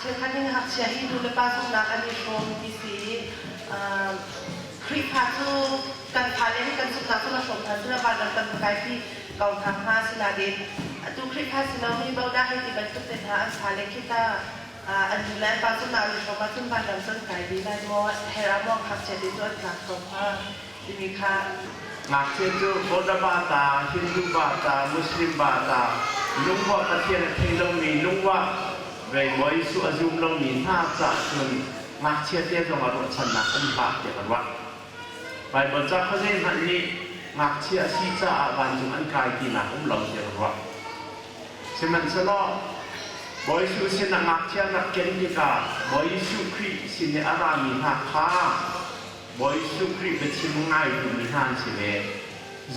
Cheukhat nih ngakchia hi nu le pa zumhnak an i hrawm ti si i Khrihfa cu kan fale nih kan zumhnak cu na hrawm hna sila vanram kan va kaipi ko hna hnga sinain atu Khrihfa si lomi bodah hei ti bantuk te hna an fale khi ta an nu le an pa zumhnak an i hrawm ahcun vanram cu an kai ve lai maw, hell ah maw ngakchia te cu an tlak ko hnga timi kha. Ngakchia cu Buddha bata, Hindu bata, Muslim bata, lungwa Pathian a thei lomi lungwa vei Bawi Jesuh a zum lomi hna caah cun ngakchia te zong ah ruahchannak um hlah tiah ka ruah. Baibal ca khuazei hmanh nih ngakchia a si caah vancung an kai tinak um lo tiah ka ruah. Sihmanhsehlaw Bawi Jesuh sinah ngakchia rak ken tikah Bawi Jesuh Khrih sin i a rami hna kha Bawi Jesuh Khrih biachim ngai duhmi hna an si ve.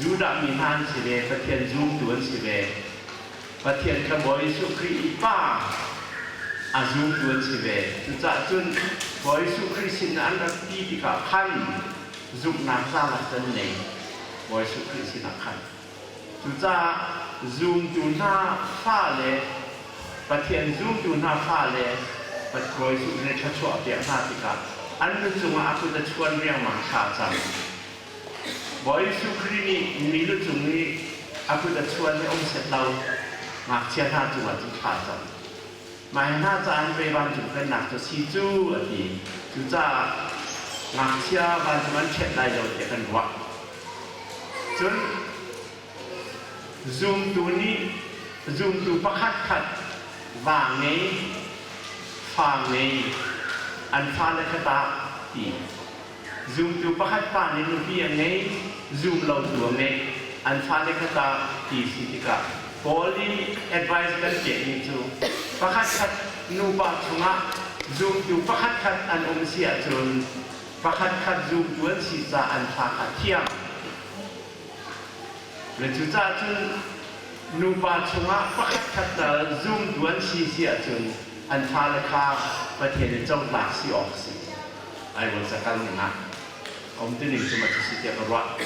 Judah mi hna an si ve, Pathian zumtu an si ve. Pathian kha Bawi Jesuh Khrih i Pa a zumtu an si ve. Cucaah cun Bawi Jesuh Khrih sin an rak ti tikah khan zumhnak zalak an nei Bawi Jesuh Khrih sinah khan. Cucaah zumtu hna fale, Pathian zumtu hna fale Bawi Jesuh nih thluachuah a pek hna tikah an lu cungah a kut a chuan riangmang thla cang. Bawi Jesuh Khrih nih mi lu cung i a kut a chuan hi a um set lo. Ngakchia hna cungah cun thla cam. Mah hi hna caah hin pei vancung pennak cu a si cu a ti. Cucaah ngakchia vancung an ṭhiat lai lo tiah kan ruah. Cun zumtu nih zumtu pakhat khat va ngei, fa ngei, an fale kha tah ti. Zumtu pakhat pa nih nupi a ngei, zum lotu a ngeih. An fale kha tah ti si tikah Paul i advice kan pekmi cu pakhatkhat nupa chungah zumtu pakhatkhat an um si ahcun pakhatkhat zumtu an si caah an fa kha thiang. Le cucaah cun nupa chungah pakhatkhat tal zumtu an si si ahcun an fale kha Pathian i cotlak si awk a si. Bible cakal ning ah a um tining cu ma cu si tiah ka ruah.